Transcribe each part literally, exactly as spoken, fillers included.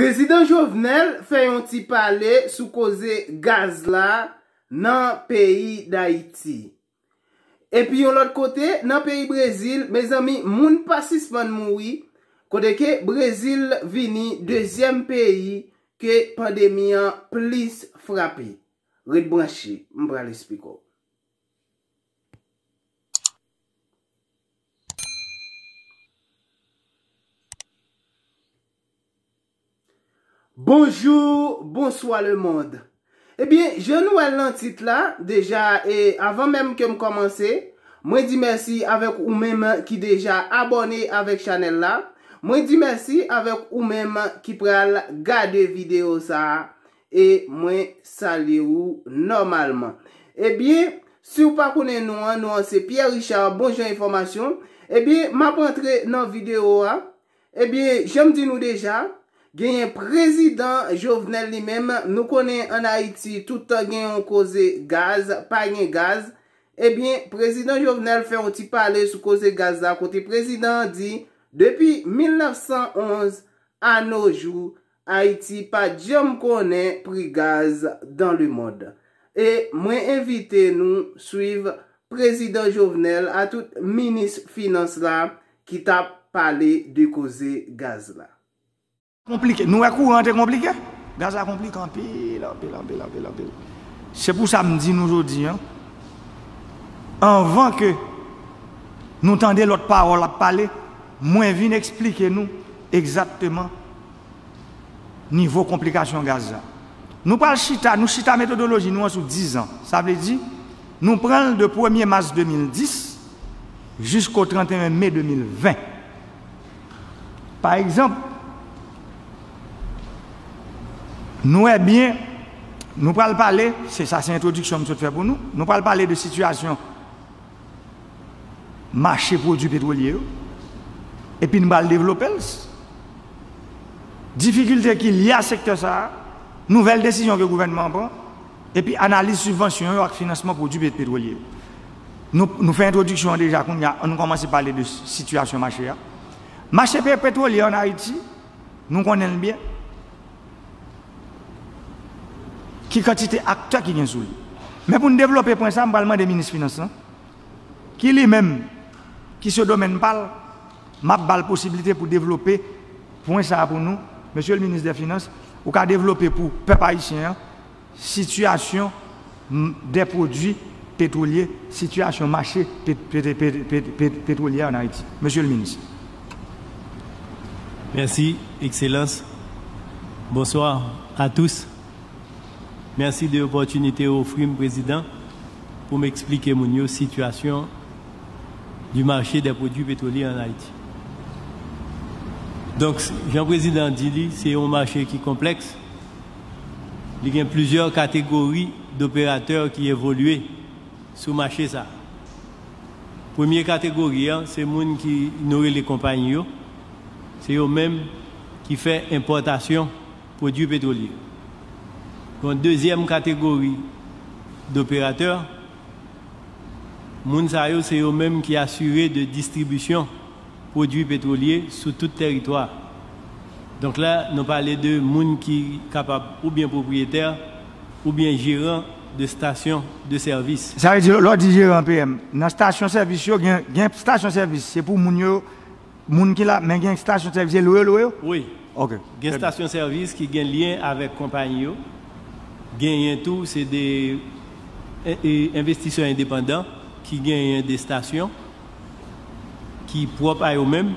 Prezidan Jovenel fè yon ti pale sou koze gaz la nan peyi Dayiti. Epi yon lòt kote, nan peyi Brezil, mezanmi, moun pa sispann mouri, kote ke Brezil vini dezyèm peyi ke pandemi an plis frape. Ret branche, m pral esplike w. Bonjou, bonswa lemonn. Ebyen, jan nou wè l nan tit la, deja, e avan menm ke m kòmanse, mwen di mèsi avèk ou menm ki deja abòne avèk chanèl la. Mwen di mèsi avèk ou menm ki pral gade videyo sa a. E mwen salye ou nòmalman. Ebyen, si w pa konnen non an, non an se Pierre Richard, bon jan enfòmasyon. Ebyen, m ap rantre nan videyo a. Ebyen, jan m di nou deja, genyen prezidan Jovenel li menm. Nou konnen ann Ayiti, tout tan gen yon koze gaz, pa gen gaz. Ebyen, prezidan Jovenel fè yon ti pale sou koze gaz la, kote prezidan an di, depi mil nèf san onz a no jou, Ayiti pa t janm konnen pri gaz dans le monde. E mwen envite nou swiv prezidan Jovenel a tout minis finans la ki t ap pale de koze gaz la. Konplike. Nou wè kouran an te konplike? Gaz la konplike anpil, anpil, anpil, anpil, anpil. Se pou sa m di nou jodi an, anvan ke nou tande lòt pawòl ap pale, mwen vin eksplike nou egzakteman nivo konplikasyon gaz la. Nou pral chita, nou chita metodoloji nou an sou diz an. Sa vle di, nou pran l de premye mas de mil dis jisko trannteyen me de mil ven. Pa egzanp, nou wè byen, nou pral pale, se sa se entwodiksyon m sot fè pou nou, nou pral pale de sitiyasyon mache pwodui petwolye yo, epi n pral devlope l. Difikilte ki lye a sektè sa a, nouvèl desizyon ke gouvènman an pran, epi analiz sibvansyon yo ak finansman pwodui pet- petwolye yo. Nou, nou fè entwodiksyon an deja, kounye a, ann nou kòmanse pale de sitiyasyon mache a. Mache pe- petwolye ann Ayiti, nou konnen l byen. Ki kantite aktè ki gen sou li. Men pou n devlope pwen sa a, m pral mande minis finans lan, ki li menm, ki se domèn pa l, m ap ba l posiblite pou devlope pwen sa a pou nou. Mesye le minis dè finans, ou ka devlope pou pèp ayisyen an, sitiyasyon m- dè pwodui petwolye, sitiyasyon mache pet- pet- pet- pet- pet- petwolye ann Ayiti. Mesye le minis. Merci, Excellence. Bonsoir à tous. Merci de l'opportunité ofri m, Prezidan, pou m eksplike moun yo sitiyasyon du marché des produits pétroliers en Haïti. Donk, jan Prezidan di li, se yon mache ki konplèks. Li gen plizyè kategori doperatè ki evolye sou mache sa. Premye kategori an, se moun ki nou rele konpayi yo. Se yo menm ki fè enpòtasyon pwodui petwolye. Gon dezyèm kategori doperatè, moun sa yo se yo menm ki asire de distribisyon pwodui petwolye sou tout tèritwa. Donk la, nou pale de moun ki kapab oubyen pwopriyetè oubyen jeran de stasyon de sèvis. Sa vle di, lè w di jeran P M, nan stasyon sèvis yo, gen, gen stasyon sèvis, se pou moun yo, moun ki la, men gen stasyon sèvis, se lwe yo lwe yo? Wi. Ok. Gen stasyon sèvis ki gen lyen avèk konpayi yo. Genyen tou, se de e, e, envestisè endepandan ki genyen de stasyon ki pwòp a yo menm,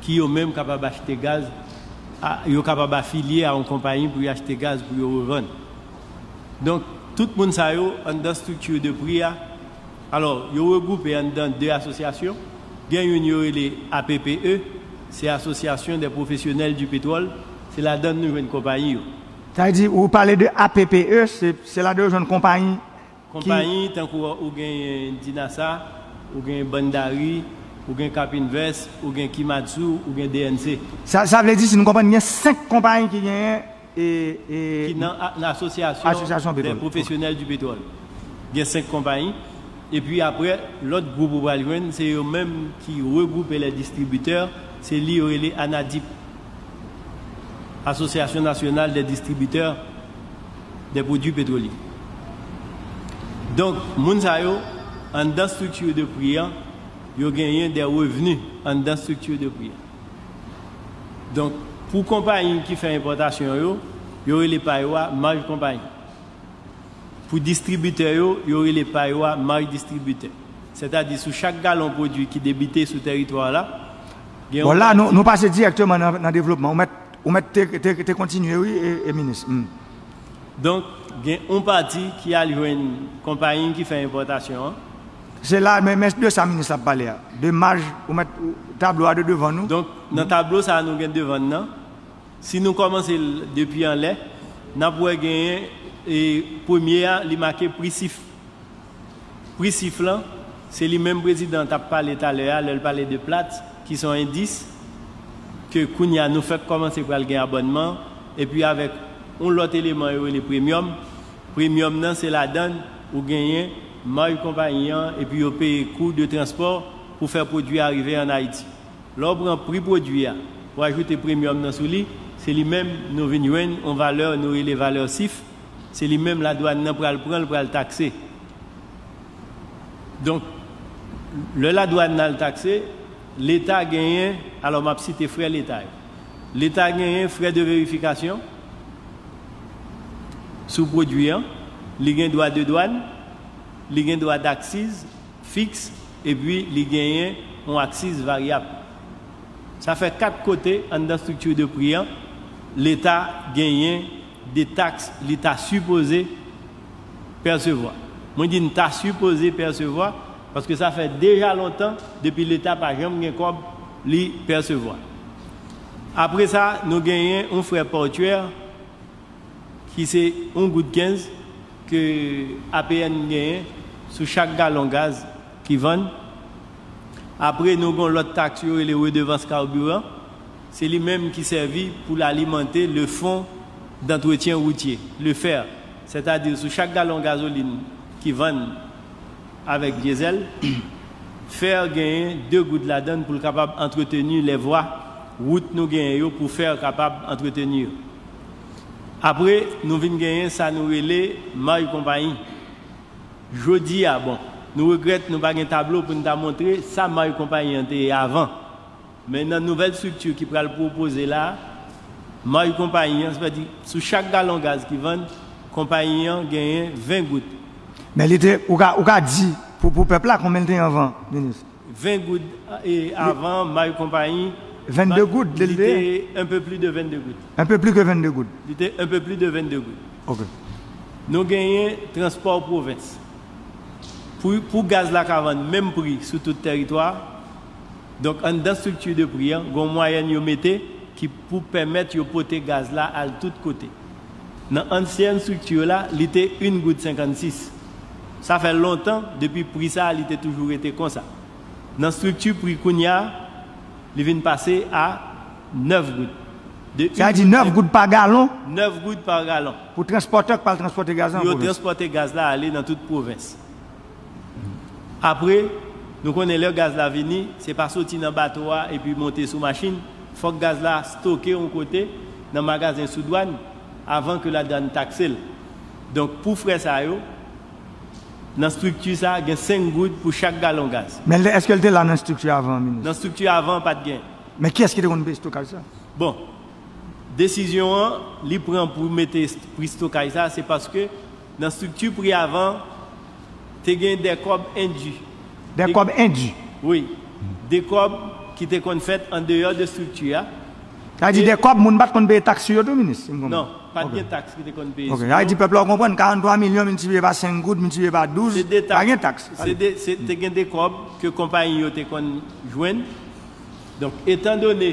ki yo menm kapab achte gaz, a, yo kapab afilye a yon konpayi pou yo achte gaz pou yo revann. Donk, tout moun sa yo anndan estrikti de pri a, alò, yo regwoupe anndan de asosyasyon. Gen youn yo rele A P P E, se Association des Professionnels du Pétrole, se ladan nou jwenn konpayi yo. Sa vle di, ou pale de A P P E, se, se ladan yo jwenn konpayi ki. Konpayi tankou ou genyen Dinasa, ou genyen Bandari, ou gen Cap Invest, ou gen Kimatsu, ou gen D N C. Sa, sa vle di, si nou konprann, gen senk konpayi ki genyen e, e, ki nan a- nan asosyasyon Asosyasyon de Petwòl. Pwofesyonèl di petwòl. Gen senk konpayi. Epi apre, lòt gwoup ou pral jwenn, se yo menm ki regwoupe lè distribitè, se li yo rele ANADIP. Association Nationale des Distributeurs des Produits Pétroliers. Donk, moun sa yo, anndan estrikti de pri an, yo genyen de revni anndan estrikti de pri an. Donk, pou konpayi ki fè enpòtasyon yo, yo rele pa yo a maj konpayi. Pou distribitè yo, yo rele pa yo a maj distribitè. Sètadi, sou chak galon pwodui ki debite sou tèritwa la, gen Bon, yon la, nou, nou pase dirèkteman nan, nan devlopman. Ou mèt, ou mèt te, te, te kontinye, wi, e, e minis. Hmm. Donk, gen yon pati ki al jwenn konpayi ki fè enpòtasyon an. Se la, men, men de sa minis la ap pale a. De maj, ou mèt, ou, tablo a de devan nou. Donk, nan tablo sa a nou gen devan n nan, si nou kòmanse l depi anlè, n ap wè genyen, e, premye a, li make pri sif. Pri sif lan, se li menm prezidan t ap pale talè a, lè l pale de plat, ki se yon endis, ke kounye a nou fèk kòmanse pral gen abònman, epi avèk yon lòt eleman yo rele premyòm. Premyòm nan, se ladann ou genyen maj konpayi an, epi yo peye kou de transpò pou fè pwodui a rive ann Ayiti. Lè w pran pri pwodui a, ou ajoute premyòm nan sou li, se li menm nou vin jwenn yon valè nou rele valè sif, se li menm ladwàn nan pral pran l, pral takse. Donk, lè ladwàn nan al takse, Leta genyen, alò m ap site frè Leta yo. Leta genyen frè de verifikasyon sou pwodui an, li gen dwa de dwàn, li gen dwa daksiz, fiks, epi li genyen yon aksiz varyab. Sa fè kat kote anndan estrikti de pri an, Leta genyen de taks li ta sipoze pèsevwa. Mwen di n ta sipoze pèsevwa, paske sa fè deja lontan depi Leta pa janm gen kòb li pèsevwa. Apre sa, nou genyen yon frè pòtyè ki se yon goud kenz ke A P N genyen sou chak galon gaz ki vann. Apre, nou gen yon lòt taks yo rele redevans kabiran. Se li menm ki sèvi pou l alimante le fonds d'entretien routier, le fer. Sètadi, sou chak galon gazolin ki vann avèk dyezèl, fer genyen de goud ladann pou l kapab antreteni lè vwa wout nou genyen yo pou fer kapab antreteni yo. Apre, nou vin genyen sa nou rele maj konpayi. Jodi a, bon, nou regrèt nou pa gen tablo pou n ta montre sa maj konpayi an te ye avan. Men nan nouvèl estrikti ki pral pwopoze la, maj konpayi an, sètadi sou chak galon gaz ki vann, konpayi an genyen ven goud. Men li te, ou ka, ou ka di pou, pou pèp la konbyen l te ye anvan, minis? Ven goud, e, avan, maj konpayi, vennde goud, li te un peu plus de vennde goud. Un peu plus que vennde goud. Li te un peu plus de vennde goud. Ok. Nou genyen transpò pwovens. Pou, pou gaz la ka vann menm pri sou tout tèritwa, donk anndan estrikti de pri an, gen yon mwayèn yo mete ki pou pèmèt yo pote gaz la al tout kote. Nan ansyen estrikti la, li te yon goud senkannsis. Sa fè lontan, depi pri sa a, li te toujou rete konsa. Nan estrikti pri kounye a, li vin pase a nèf goud. De Sa vle di nèf goud pa galon? Nèf goud pa galon. Pou transpòtè k pral transpòte gaz la an Yo pwovens? Transpòte gaz la ale nan tout pwovens. Apre, nou konnen lè gaz la vini, se pa soti nan bato a epi monte sou machin. Fòk gaz la stoke yon kote nan magazen sou dwàn avan ke ladwàn takse l. Donk, pou frè sa yo, nan estrikti sa, gen senk goud pou chak galon gaz. Men l te, èske l te la nan estrikti avan, minis? Nan estrikti avan, pa t gen. Men kiyès ki te konn peye estokaj sa? Bon, desizyon an, li pran pou mete pri estokaj sa, se paske nan estrikti pri avan, te gen de kòb endi. De kòb endi? Wi. De kòb ki te konn fèt andeyò de estrikti a. Sa vle di de kòb, moun pa t konn peye taks sou yo tou, minis, si m konprann? Non, pa t gen taks ki te konn peye sou yo. Ok. Sa vle di pèp la, w konprann, karannntwa milyon miltipliye pa senk goud, miltipliye pa douz, pa gen taks. Se de, se, te gen de kòb ke konpayi yo te konn jwenn. Donk, etandone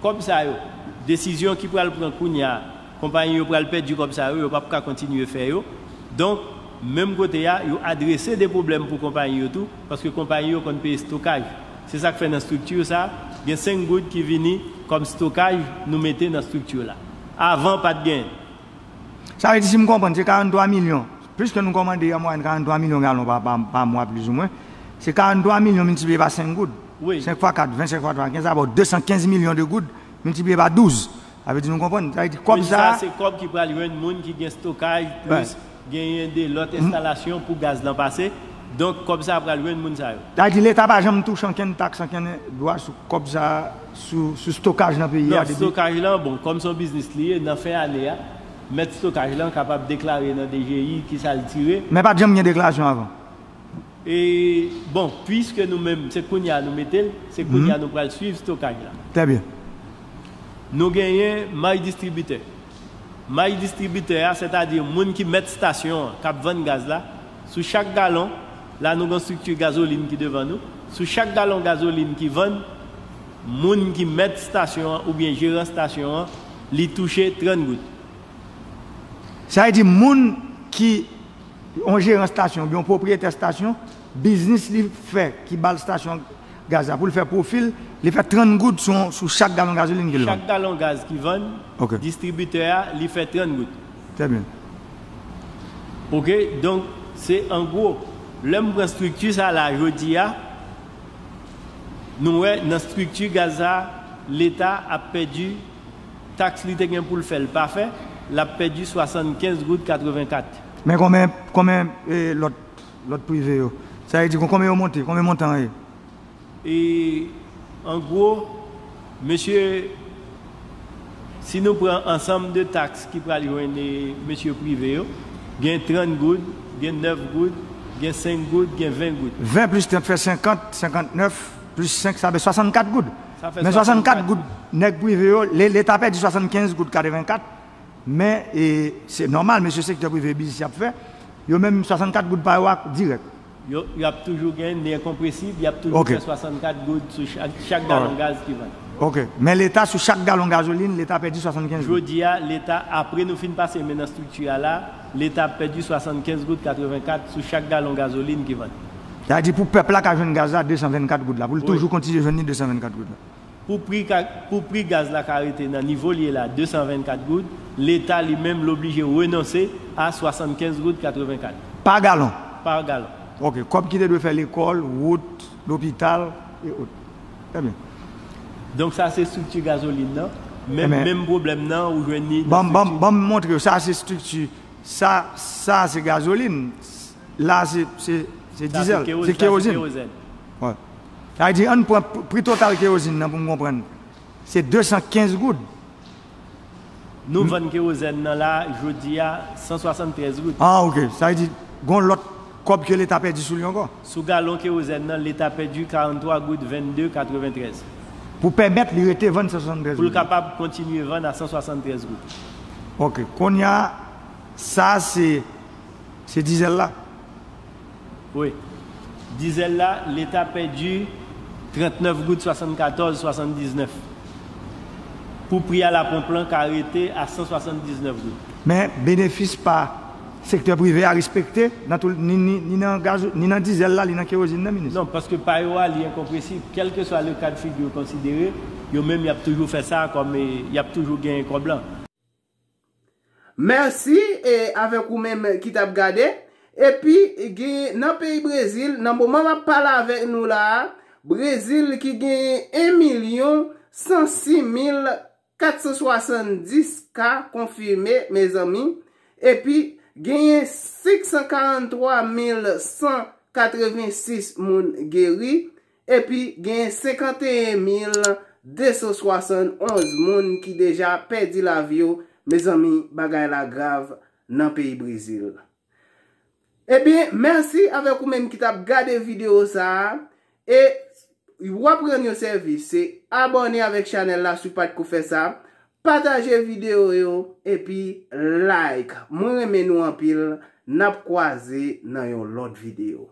kòb sa yo, desizyon ki pral pran kounye a, konpayi yo pral pèdi kòb sa yo, yo p ap ka kontinye fè yo. Donk, menm kote a, yo adrese de pwoblèm pou konpayi yo tou, paske konpayi yo konn peye estokaj. Se sa k fè nan estrikti sa, gen senk goud ki vini kòm estokaj nou mete nan estrikti la. Avan, pa t gen. Sa vle di, si m konprann, se karannntwa milyon. Piske nou kòmande an mwayèn karannntwa milyon galon pa, pa, pa mwa, plizoumwen, se karannntwa milyon miltipliye pa senk goud. Wi. Senk fwa kat, ven, senk fwa twa, kenz, sa ba w de san kenz milyon de goud miltipliye pa douz. Sa vle di nou konprann. Sa vle di kòb sa. Sa se kòb ki pral jwenn moun ki gen stokaj, plis genyen de lòt enstalasyon pou gaz lan pase. Donk, kòb sa pral jwenn moun sa yo. Sa vle di Leta pa janm touche ankenn taks, ankenn dwa sou kòb sa, sou, sou stokaj nan peyi a. Non, depi stokaj lan, bon, kòm se yon biznis li ye, nan fen ane a, mèt stokaj lan kapab deklare nan D G I kisa l tire. Men pa t janm gen deklarasyon avan. E, bon, piske nou menm, se kounye a nou mete l, se kounye a nou pral swiv stokaj la. Trè byen. Nou genyen may distribitè. May distribitè a, sètadi moun ki mèt estasyon an, k ap vann gaz la, sou chak galon, la nou gen estrikti gazolin ki devan nou, sou chak galon gazolin ki vann, moun ki mèt estasyon an oubyen jeran estasyon an, li touche trant goud. Sa vle di moun ki yon jeran estasyon oubyen yon pwopriyetè estasyon, biznis li fè ki ba l estasyon gaz la pou l fè pwofi l, li fè trant goud sou, sou chak galon gazolin ke l vann. Chak galon gaz ki vann, distribitè a, li fè trant goud. Trè byen. Oke, donk, se an gwo. Lè m pran estrikti sa la jodi a, nou wè nan estrikti gaz sa, Leta ap pèdi taks li te gen pou l fè, l pa fè, l ap pèdi swasannkenz goud katrevenkat. Men konbyen, konbyen, e, lòt, lòt prive yo? Sa vle di kon-, konbyen yo monte? Konbyen montan an ye? E, an gwo, mesye, si nou pran ansanm de taks ki pral jwenn, e, mesye prive yo, gen trant goud, gen nèf goud, gen senk goud, gen ven goud. Ven plis trant fè senkant, senkantnèf plis senk, sa fè swasannkat goud. Sa fè swasannkat goud. Men swasannkat goud, nèg prive yo, le-, Leta pèdi swasannkenz goud katrevenkat. Men, e, se nòmal, mesye sektè prive, biznis y ap fè, yo menm swasannkat goud pa yo a dirèk. Yo, y ap toujou gen nè konpresib, y ap toujou fè swasannkat goud sou chak, chak galon gaz ki vann. Oke. Men Leta, sou chak galon gazolin, Leta pèdi swasannkenz goud. Jodi a, Leta, apre nou fin pase men nan estrikti a la, Leta ap pèdi swasannkenz goud katrevenkat sou chak galon gazolin ki vann. Sa vle di pou pèp la ka jwenn gaz la, desan vennkat goud la, pou l toujou kontinye jwenn li desan vennkat goud la. Pou pri ka, pou pri gaz la ka rete nan nivo l ye la, desan vennkat goud, Leta li menm l oblije renonse a swasannkenz goud katrevenkat. Pa galon? Pa galon. Oke, kòb ki te dwe fè lekòl, wout, lopital, e ot. Trè byen. Donk sa se estrikti gazolin nan. Menm, menm pwoblèm nan, ou jwenn li nan estrikti. Ban m, ban m, ban m montre w, sa se estrikti, sa, sa se gazolin, la se, se, se dizèl, se kerozin. Sa se kerozin. Wi. Sa vle di, ann pran p-, pri total kerozin nan pou m konprann. Se desankenz goud. Nou vann kerozèn nan la, jodi a, san swasanntrèz goud. Ah, oke. Sa vle di, gon lòt kòb ke Leta pèdi sou li ankò. Sou galon kerozèn nan, Leta pèdi karanntwa goud vennde katreventrèz. Pou pèmèt li rete vann san swasanntrèz goud. Pou l kapab kontinye vann a san swasanntrèz goud. Oke. Kounye a, sa se, se dizèl la. Wi. Dizèl la, Leta pèdi trannèf goud swasannkatòz swasanndiznèf. Pou pri a laponp lan ka rete a san swasanndiznèf goud. Men benefis pa sektè prive a respekte nan tou, ni, ni, ni nan gaz, ni nan dizèl la, ni nan kerozin nan, minis? Non, paske pa yo a, li enkonpresib. Kèlkeswa le ka de figi yo konsidere, yo menm y ap toujou fè sa kòm, e, y ap toujou genyen kòb lan. Mèsi, e avèk ou menm ki t ap gade. Epi, gen, nan peyi Brezil, nan moman m ap pale avèk nou la a, Brezil ki genyen en milyon san sis mil kat san swasanndis ka konfime, mezanmi. Epi, genyen senk san karanntwa mil san katrevensis moun geri. Epi, genyen senkanteyen mil de san swasannonz moun ki deja pèdi lavi yo. Mezanmi, bagay la grav nan peyi Brezil. Ebyen, mèsi avèk ou menm ki t ap gade videyo sa a. E w ap rann yon sèvis, se abòne avèk chanèl la si w pa t ko fè sa, pataje videyo yo, epi like. Mwen renmen nou anpil, n ap kwaze nan yon lòt videyo.